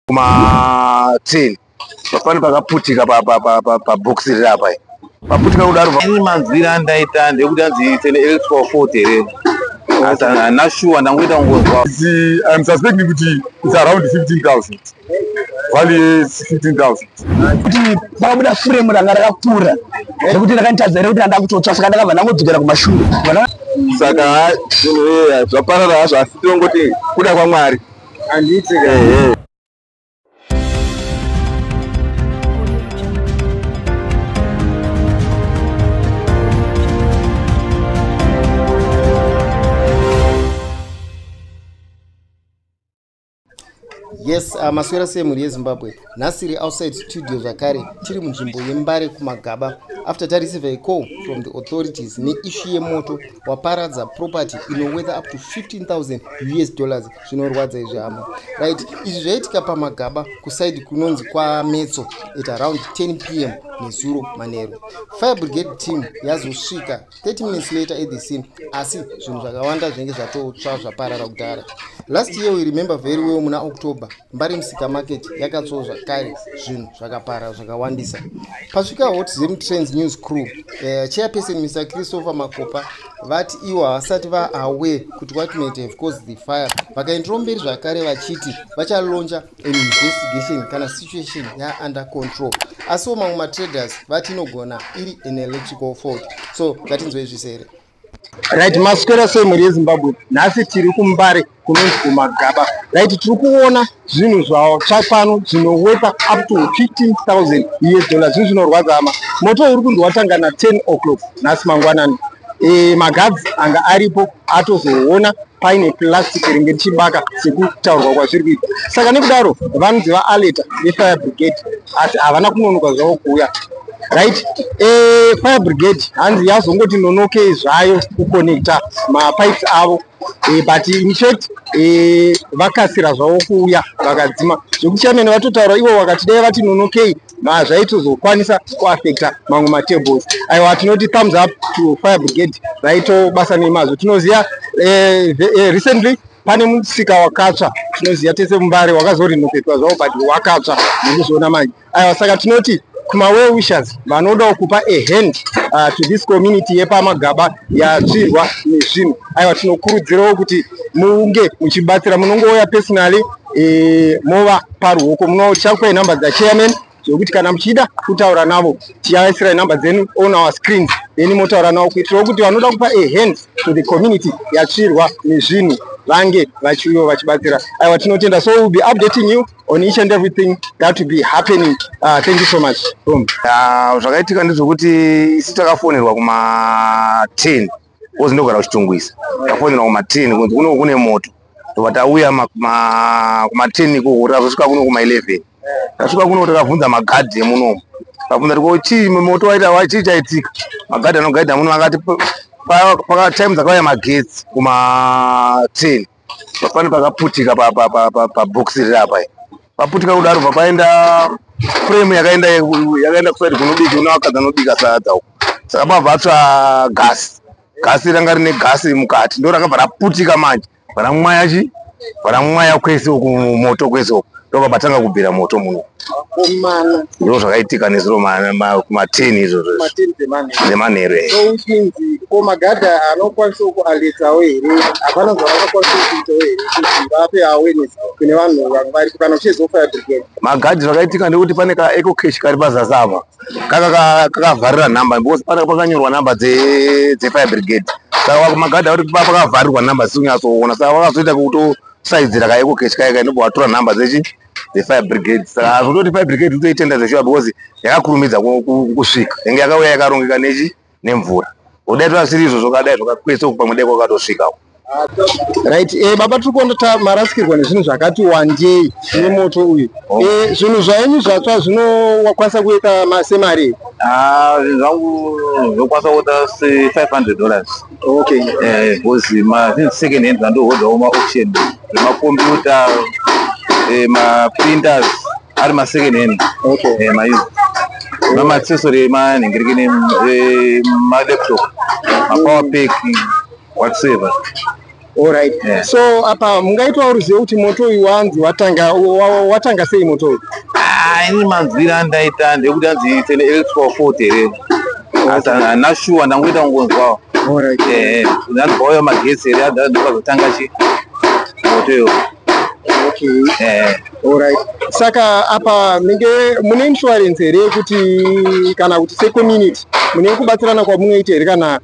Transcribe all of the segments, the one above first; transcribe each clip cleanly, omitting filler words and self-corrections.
Kuma 10 pane pakaputika pabhokisi riri apa, paputika kudaro. Ini manzwiro andaita ndekuti anzi it's an electrical fault here, asi handina sure, ndangoita kungonzwa. I'm suspecting kuti it's around 15,000 value, 15,000. Kuti pakabuda furemu ranga rakakura rekuti rakanditadza rekuti randa kutotsva, saka ndakabva ndangodzokera kumashure. Saka zvinhu zvaparara hazvo, asi tinongoti kuda kwaMwari. Handiti? Ehe. Audio Jungle. Yes, maswera sei mhuri yeZimbabwe? Nhasi iri outside studio zvakare, tiri munzvimbo yeMbare kuMagaba, after tareceive a call from the authorities neissue yemoto waparadza property inoworth up to 15,000 US dollars. Zvinorwadza izvi, hama. Right, izvi zvaitika paMagaba, kuside kunonzi kwaMetso, at around 10 p.m. nezuro manheru. Fire brigade team yazosvika 30 minutes later at the scene, asi zvinhu zvakawanda zvinenge zvatotsva, zvaparara kudhara. Last year, we remember very well, muna October, Mbare Musika market yakatsvawo zvakare, zvinhu zvakapara zvakawandisa. Pasvika Hot Zim Trends news crew, chairperson Mr Christopher Makopa vati ivo havasati vaaware kuti what might have caused the fire. Vakaenderawo mberi zvakare vachiti vachalauncha an investigation kana situation yaunder control. Asiwo mamwe matraders vati inogona iri an electrical fault. So ngatinzwei zvisere. Right, maswera sei mhuri yeZimbabwe? Nhasi tiri kuMbare kunonzi kuMagaba. Right, tiri kuona zvinhu zvatsva pano zvinoworth up to 15,000 US dollars. Zvinhu zvinorwadza, hama. Moto uri kunzi watanga na10 o'clock nhasi mangwanani. Magadzi anga aripo atozoona paine plastic ringe richibaka sekutaurwa kwazviri kuita. Saka nekudaro vanonzi vaalerta vefire brigade, asi havana kunonoka zvavo kuuya. Right, fire brigade hanzi yazongoti nonokei zvayo kuconnecta mapipes avo, but in fact vakasira zvavo kuuya vakadzima, zvekuti chairman vatotaura ivo vakati dai vati nonokei zvaitozokwanisa kuaffecta mamwe matables. Aiwa, tinoti thumbs up to fire brigade, vaito basa nemazvo. Tinoziva recently pane musika wakatsva, tinoziva tese muMbare, wakazorenovhetwa zvavo, but wakatsva nekuzviona manje. Aiwa, saka tinoti kuma-well wishers vanodawo kupa a hand to this community yepaMagaba yatsvirwa nezvinhu, aiwa, tinokurudzirawo kuti munge muchibatsira. Munongouya personally, mova paruoko. Munochakupai namba dzachairman zvekuti kana muchida kutaura navo, tichaisirai namba dzenu on our screens, then motaura navo, kuitirawo kuti vanoda kupa a hand to the community yatsvirwa nezvinhu vange vachiuyawo vachibatsira. Aiwa, tinotenda. So we'll be updating you on each and everything that will be happening. Thank you so much. Boom. Ah, zvakaitika ndezvekuti isi takafonerwa kuma-10, kozi ndogara kuChitungwiza. Tafonerwa kuma-10 kunzi kuno kune moto, ndobva tauya kuma-10 ikoko. Takazosvika kuno kuma-11. Tasvika kuno takabvunza magadhi emunomu, takabvunza tiko chii moto waita, chii chaitika. Magadhi anogaidha muno akati time dzakauya magetsi kuma-10 pane pakaputika pabhokisi riri apa, paputika kudaro papaenda frame yakaenda kuside kunobika, kuna vakadzi anobika sadza uko. Saka pabva atsva gasi, gasi ranga rine gasi mukati, ndo rakabva raputika manje, varamwaya chi varamwaya kwese uku moto kwese uku, ndobva patanga kubvira moto muno. Komana. Ndo zvakaitika nezuro kuma-10 izvozvo. Ma10 dzemanheru? Dzemanheru, eh. So which means ko magadha anokwanisa kualertawo here? Hapana zvavangakwanisa kuitawo here kuti vape awareness kune vanhu vanga varipo kana kuchizofa fire brigade? Magadhi, zvakaitika ndekuti pane ka EcoCash kari pazasi apa, kakavharira nhamba, because pane pakanyorwa nhamba dzefire brigade. Saka magadhi akuti pakavharirwa nhamba dzisiri kunyatsoona, saka vakazoita kutosaidzira ka EcoCash kaya ndobva vatora nhamba dzefire brigade. Saka zvototi fire brigade toitenda zveshuwa, because yakakurumidza kusvika, yange yakauya yakarongeka nechi nemvura. Kudai zvasiri izvozvo, kadai zvakakwesa uku, pamwe dai kwakatosvikawo. Right, baba, tiri kuona marasikirwa nezvinhu zvakati wandei nemoto uyu. Oh. Zvinhu zvaenyu zvatsva zvinokwanisa kuita semari? Ah, zvinhu zvangu zvinokwanisa kuita se$500. Because zvinhu second hand zvandohodhawo maauction, zvemakombiyuta, maprinters ari masecond hand. Maizi namaaccessory emanhengerekene, malaptop, mapower pack, whatsoever. Alright. Yeah. So apa mungaitwa ruzivo kuti moto uyu wanzi watanga watanga sei moto uyu? Ah, ini manzwiro andaita ndekuti hanzi it's an electrical fault here, asi handina shuwa, ndangoita kungonzwawo. Alright. Hanzi pauya magetsi here, ndopazotanga chi moto iwo. Okay. Alright. Saka apa minge mune insurance here yekuti kana kuti secommunity mune kubatsirana kwamunoita here kana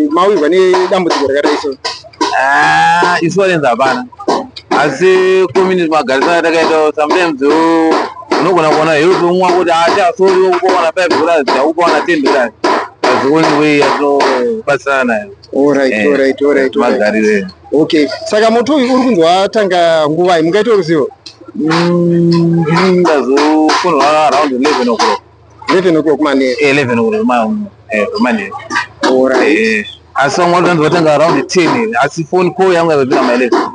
mawirwa nedambudziko rakadai so? Ah, insurance hapana, asi community magarisano atakaita, sometimes unogona kuona help umwe kuti acha sorry, wokupa $5, takupa $10. That's the only way yatinobatsirana nayo. Alright, alright. Magariro. Okay. Saka moto uyu uri kunzi watanga nguvai? Mungaita ruzivo? Ndazofonwa around 11 o'clock. 11 o'clock manheru. 11 o'clock manheru. Alright. Asi vamwe vari vatanga around 10, asi phone call yangu yazopinda ma 11.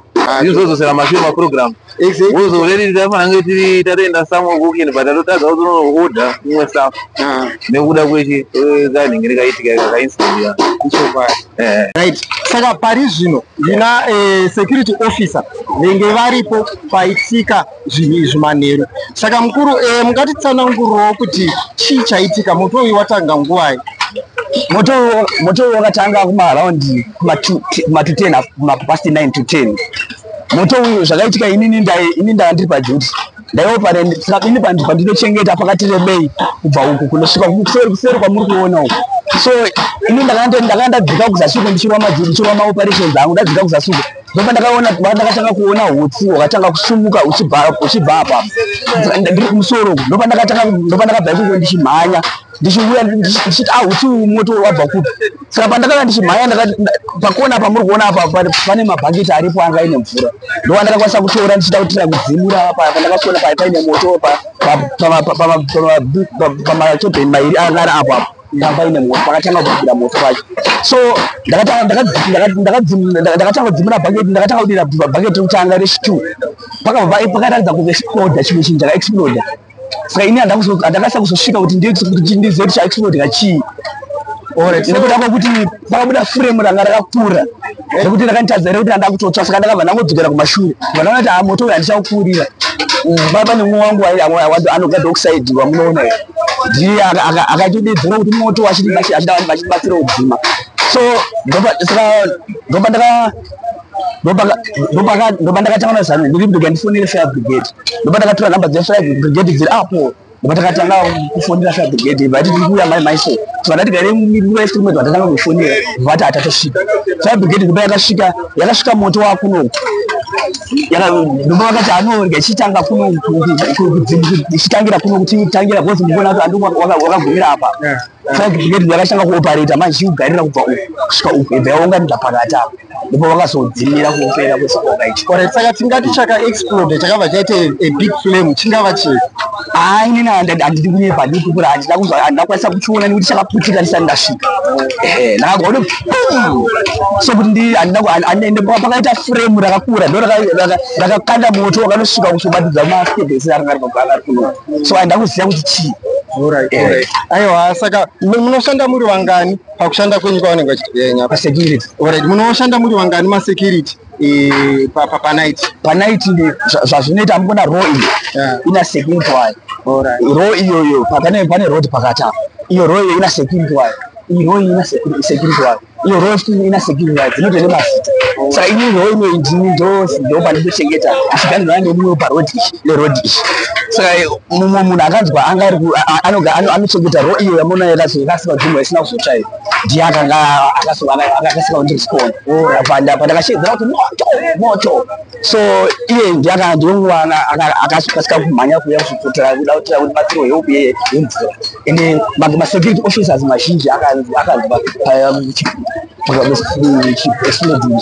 Izvozosera mashure maprogram. Exactly. Already tafanira kunge tiri tatoenda somewhere cooking, but tatotadza kutonoorder imwe stuff nekuda kwechi kanhingi rikaitika kaincident ya. Ichokwadi. Right. Saka pari zvino ndina security officer venge varipo paitika zvinhu izvi manheru. Saka mukuru, mungatitsanangurirawo kuti chii chaitika, moto uyu watanga nguvai? Moto uyu wakatanga kumaaround kuma to 10, kuma past 9 to 10. Moto uyu zvakaitika, inini ndanga ndiri paduty, ndaiopa. Saka ini pandinochengeta pakati rebei kubva uku kunosvika kuseri kwamuri kuona uku. So ini ndakanga ndadzika kuzasi uku ndichirwa ndichirwa maoperations angu. Ndadzika kuzasi uku, ndopa ndakaona, ndakatanga kuona hutsi hwakatanga kusumuka uchibva apa. Saka ndiri kumusoro uku, ndopa ndakatanga, ndopa ndakabva ikoko ndichimhanya, ndichiuya ndichiti, "Ah, hutsi uyu moto wabva kupi?" Saka pandakanga ndichimhanya, pakona pamuri kuona apa pane mabhaketi aripo anga aine mvura. Ndova ndakakwanisa kutora ndichida kutira kudzimura. Pandakasona paine moto pamatobheni mairi anga ari apo apo, ndanga paine moto, pakatanga kubvira moto pacho. So ndakatanga kudzimura bhaketi, ndakatanga kudira bhaketi rekutanga, rechi2 pakabva pakaratidza kuexploda, chimwe chinhu chakaexploda. Saka ini handakasisa kuzosvika kuti ndizive kuti chaexplodeka chii, nekuda kwekuti pakabuda flame ranga rakakura rekuti rakanditadza, rekuti handa kutotsva. Saka ndakabva ndangodzokera kumashure, bva ndaona kuti, "Ah, moto uyu handichaupfuurira." Baba nemumwe wangu anogadha oxide wamunoona iyo, ndiye akatidedzera kuti moto achida vachibatsira kudzima. So saka ndopa ndaka ndopa ndakatanga nazano ndiri brigade, ndifonere fire brigade. Ndopa ndakatora nhamba dzefire brigade dziri apo, ndopa takatanga kufonera fire brigade. Vati, "Tiri kuuya mai maiso." So vandati gare nguva yesitirimet, vatatanga kufonera, vati hatatosvika. Fire brigade ndopa yakasvika, yakasvika moto wakunoku. Ndopa vakati anorya ichitanga kuno, ichitangira kuno, kuti tangira because mukuona kuti andi wakagumira apa. Fire brigade yakatanga kuoperata manje, ichikugarira kubva uku kusvika uku, ibva yaunganidza pakati apa, ndipo vakazodzimira kupera kwesikoka ichi. Alright, saka tingati chaka explode chakabva chaita a big flame chingava chii? Hai, inini handidi kunyepa, handidi kukura, handina kukwanisa kuchiona nekuti chakaputika ndisati ndasvika. Ndakagwa kuti pum. So kuti handina ende pakaita flame rakakura, ndo rakakanda moto wakanosvika kuzobatidza mastebhesi anga ari kuno. So handina kuziva kuti chii. Alright. Aiwa, saka munoshanda muri vangani pakushanda kwenyu kwavanenge vachiita? Pasecurity. Alright, munoshanda muri vangani masecurity panight? Panight zvazvinoita, amukona row iyi ina security wayo. Row iyoyo pane road pakati apa, iyo row iyo ina security wayo, iyi row iyi ina security wayo, iyo row futi ina security wayo, dzinoto nemazita. Saka ini row inoyi ndini ndo pandinochengeta, ndichiganirana nemumwe paroad iyi neroad iyi. Saka mumwe munhu akanzwa anga ari anochengeta row iyo yamuona yakasika kudzimwa isina kuzotsvaira, ndiye akanga akasika kundiresponda pandakashedzera kuti moto, moto. So iye ndiye ndiye akasika kumhanya kuuya kuzopotera kuda kuti batsiro help yemvura. Ende masecurity officers mazhinji akanzwa exploding.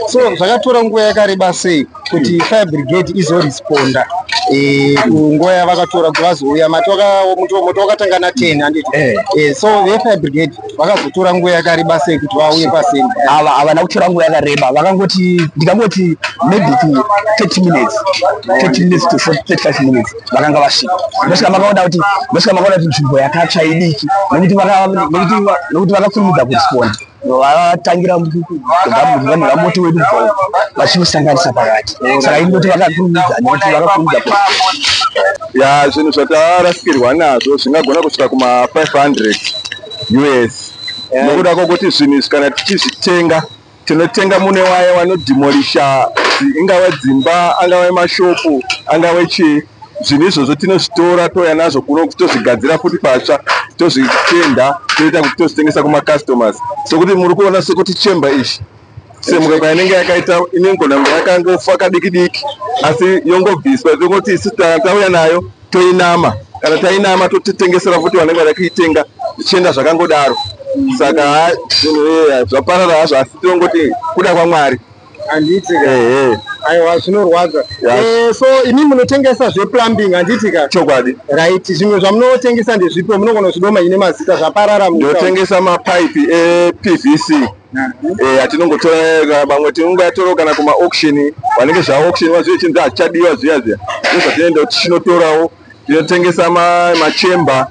So zvakatora nguva yakareba sei kuti fire brigade izoresponda, kunguva yavakatora kuti vazouya? Mati moto wakatanga na10, handiti? Eh. So vefire brigade vakazotora nguva yakareba sei kuti vauye paseni? Ava havana kutora nguva yakareba, vakangoti, ndikangoti maybe to 30 minutes, 30 minutes to 40, 35 minutes vakanga vasvika. Ndosvika makaona kuti nzvimbo yakatsva idiki nekuti vakakurumidza kuresponda. Vatangira kugamura moto wedu kubva vachiusanganisa pakati, saka indoti vakakurumidza nekuti vakakurumidza. Ya, zvinhu zvatarasikirwa nazvo zvingagona kusvika kuma 500 US, nokuda kwokuti zvinhu izvi kana tichizvitenga, tinotenga mune waya vanodemolisha, ingava dzimba, angave mashopu, angave chii. Zvinhu izvozvo tinozvitora, touya nazvo kuno, tozvigadzira futi patsva, tozvitenda, toita kuti tozvitengesa kumacustomers. Sokuti muri kuona sekuti chamber ichi semuka kwainenge yakaita, inengona kunge yakangofa kadiki diki, asi yongobviswa. Tongoti isu tauya nayo, toinama. Kana tainama, totitengesera futi vanenge vada kuitenga, zvichienda zvakangodaro. Saka zvinhu zvaparara hazvo, asi tinongoti kuda kwaMwari. Handiti ka? Ehe. Aiwa, zvinorwadza. So imi munotengesa zveplumbing, handiti ka? Chokwadi. Right, zvimwe zvamunotengesa ndezvipo? Munogona kuzvidoma ine mazita zvaparara mutown? Ndotengesa mapaipi ePVC atinongotora. Vamwe tinongoyatora kana kumaauction, vanenge zvaauction vazviye chinzi hachichadiwa zviya zviya, ndozvatinoenda tichinotorawo. Tinotengesa machemba,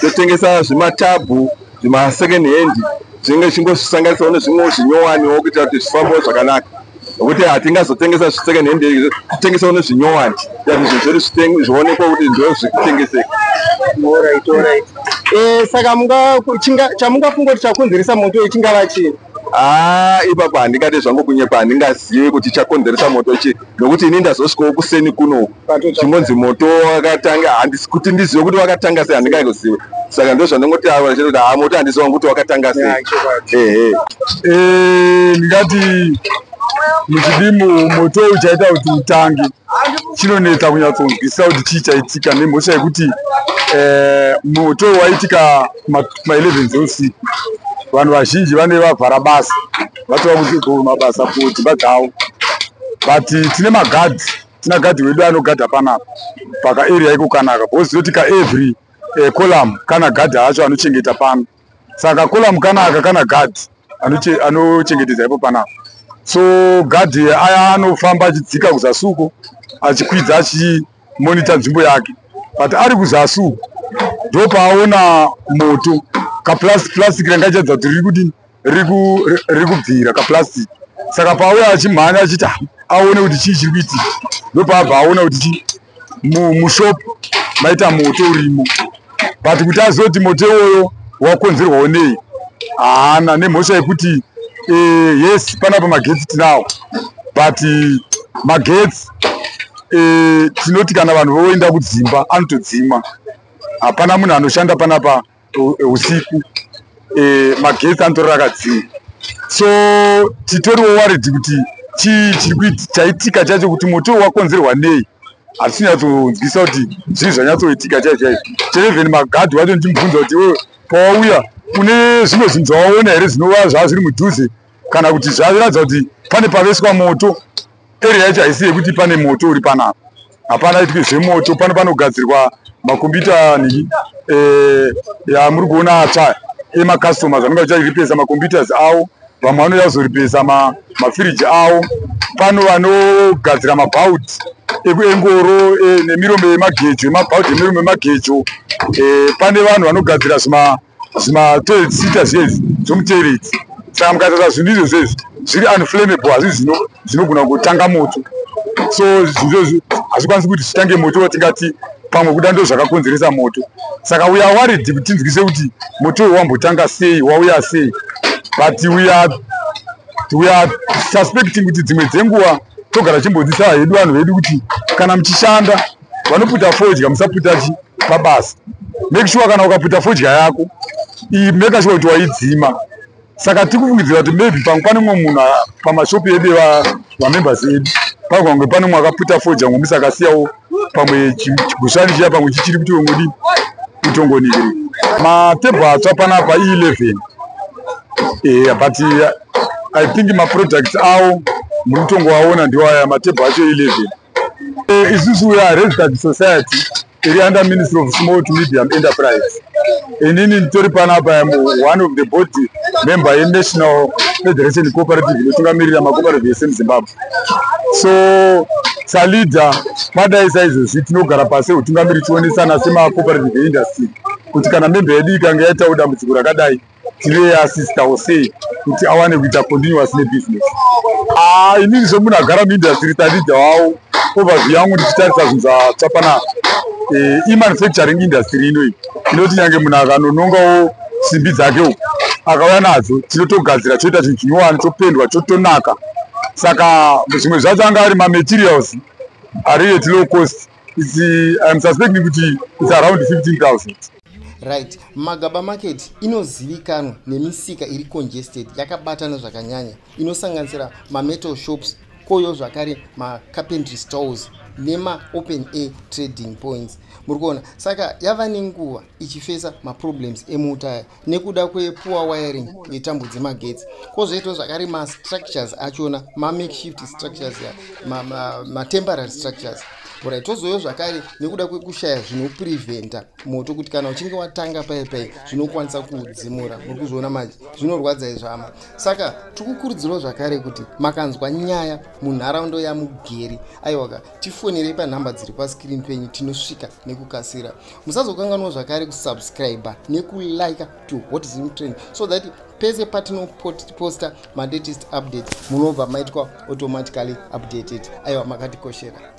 totengesa zvimatabhu, zvimasecond hand, zvinenge zvichingozvisanganisawo nezvimwewo zvinyowaniwo kuitira kuti zvifambewo zvakanaka, nokuti hatingazotengesa zvisecond hand, totengesawo nezvinyowani kuitira kuti zvinhu zvedu zvionekwe kuti ndo zvikutengeseka. Alright. Saka chamungafunga kuti chakonzeresa moto uyu chingava chii? Haa, ipapo handingati zvangu kunyepa, handingazivi kuti chakonzeresa moto chii, nokuti ini ndazosvikawo kuseni kunoku chingonzi moto wakatanga. Handisi kuti ndizive kuti wakatanga sei, handingazivi. Saka ndo zvandingoti ava kuti haa, moto handiziva kuti wakatanga sei. Ehe. Ndingati muchidimu moto uchaita kuti utange chinonetsa kunyatsonzwisisa kuti chii chaitika, nemhosva yekuti moto waitika kuma 11 dzeusiku. Vanhu vazhinji vane vavhara basa, vatova kumabasa, kudzimba dzavo, but tine magadhi. Tina gadhi wedu anogadha panapa pakaarea iko kanaka, because tinoti kaevery column kana gadhi acho anochengeta pano. Saka column kanaka kana gadhi anochengetedza ipo panapa. So gadhi aya anofamba achidzika kuzasi uko, achikwidza, achimonita nzvimbo yake, but ari kuzasi uko ndopaaona moto. Kaplastic ranga ichiratidza kuti riri kudini, riri kubvira kaplastic. Saka paauya achimhanya achiti, "Ah, aone kuti chii chiri kuitika," ndopaabva aona kuti chi mushop maita moto urimo. But kuti azive kuti moto iwoyo wakonzerwawo nei, haana, nemhosva yekuti yes, panapa magetsi tinawo, but magetsi tinoti kana vanhu voenda kudzimba anotodzimwa. Hapana munhu anoshanda panapa usiku, magetsi anotorera akadzima. So titoriwo worried kuti chii chiri chaitika chacho, kuti moto wakonzerwa nei. Hatisi kunyatsonzwisa kuti zvii zvanyatsoitika chaizvo chaizvo. Chero magadhi wacho ndichimubvunza kuti, "Iwewe pawauya une zvimwe zvinhu zvawaona here zvinova zvava zviri mudhuze, kana kuti zvaratidza kuti pane paveswa moto?" Area yacho haisi yekuti pane moto uri panapa. Hapana itwi zvemoto pano. Panogadzirwa makombiyuta niki yamuri kuona atsva, emacustomers vanenge vachiripesa macomputers avo. Vamwe vanouya kuzoripesa mafiriji avo pano. Vanogadzira mabhaudhi engoro nemiromo yemagejo, emabhaudhi emiromo yemagejo. Pane vanhu vanogadzira zvimatoilet seater zvezvi zvomutoilet. Saka mukatarisa, zvinhu izvozvo izvi zviri unflammable, hazvi zvinogona kutanga moto. So zvinhu izvozvo hazvikwanisi kuti zvitange moto watingati pamwe kuda ndo zvakakonzeresa moto. Saka we are worried kuti tinzwise kuti moto uyu wambotanga sei, wauya sei. But we are suspecting kuti dzimwe dzenguva togara chimbodzisa hedu vanhu vedu kuti kana muchishanda, vanoputa fodya musaputa chi pabasa. Make sure kana ukaputa fodya yako, make sure kuti waidzima. Saka tiri kufungidzira kuti maybe pamwe pane mumwe munhu pamashopu edu, vamembers edu, pagona kunge pane mumwe akaputa fodya ngomisa, akasiyawo pamwe chigusvani chiya, pamwe chichiri kuti ngodi kutongonikiri. Matebho atsva panapa e11, but I think maproducts avo muri kutongoaona, ndiwo aya matebho acho 11. Isusu we are registered society iri under Ministry of Small to Medium Enterprise. Inini nditori panapa one of the board member yeNational Federation Cooperative inotungamirira macooperative ese muZimbabwe. So saleader padai saizvozvi tinogara pasi utungamiri, tionesana semacooperative industry kuti kana member yedu ikange yaitawo dambudziko rakadai. Tinoassistawo sei kuti awane kuita continuous nebusiness? Ah, inini semunhu agara muindustry, tandidza wavo overview yangu ndichitarisa zvinhu zvatsva panapa, imanufacturing industry inoyi inoti nyange munhu akanonongawo simbi dzake uku akauya nadzo, tinotogadzira, choita chinhu chinyowani, chopendwa, chotonaka. Saka zvimwe zvacho anga ari mamaterials ari at low cost. I'm suspecting kuti it's around 15,000. Right, Magaba Market inozivikanwa nemisika iri congested, yakabatana zvakanyanya, inosanganisira mametal shops, koyo zvakare macarpentry stalls nemaopen air trading points. Muri kuona, saka yava nenguva ichifesa maproblems emoto aya nekuda kwepoor wiring yetambo dzemagetsi. Kwozoitawo zvakare mastructures achona, mamakeshift structures, matemporary structures. Alright, tozoyo zvakare nekuda kwekushaya zvinopreventa moto, kuti kana uchinge watanga pai pai zvinokwanisa kudzimura. Muri kuzviona manje, zvinorwadza izvo, hama. Saka tikukurudzirawo zvakare kuti makanzwa nyaya munharaunda yamugeri, aiwaka, tifonerei panhamba dziri pascreen penyu, tinosvika nekukasira. Musazokanganwa zvakare kusubscribe nekulike to Hot Zim Trend, so that pese patinoposta malatest updates munobva maitwa automatically updated. Aiwa, makatikoshera.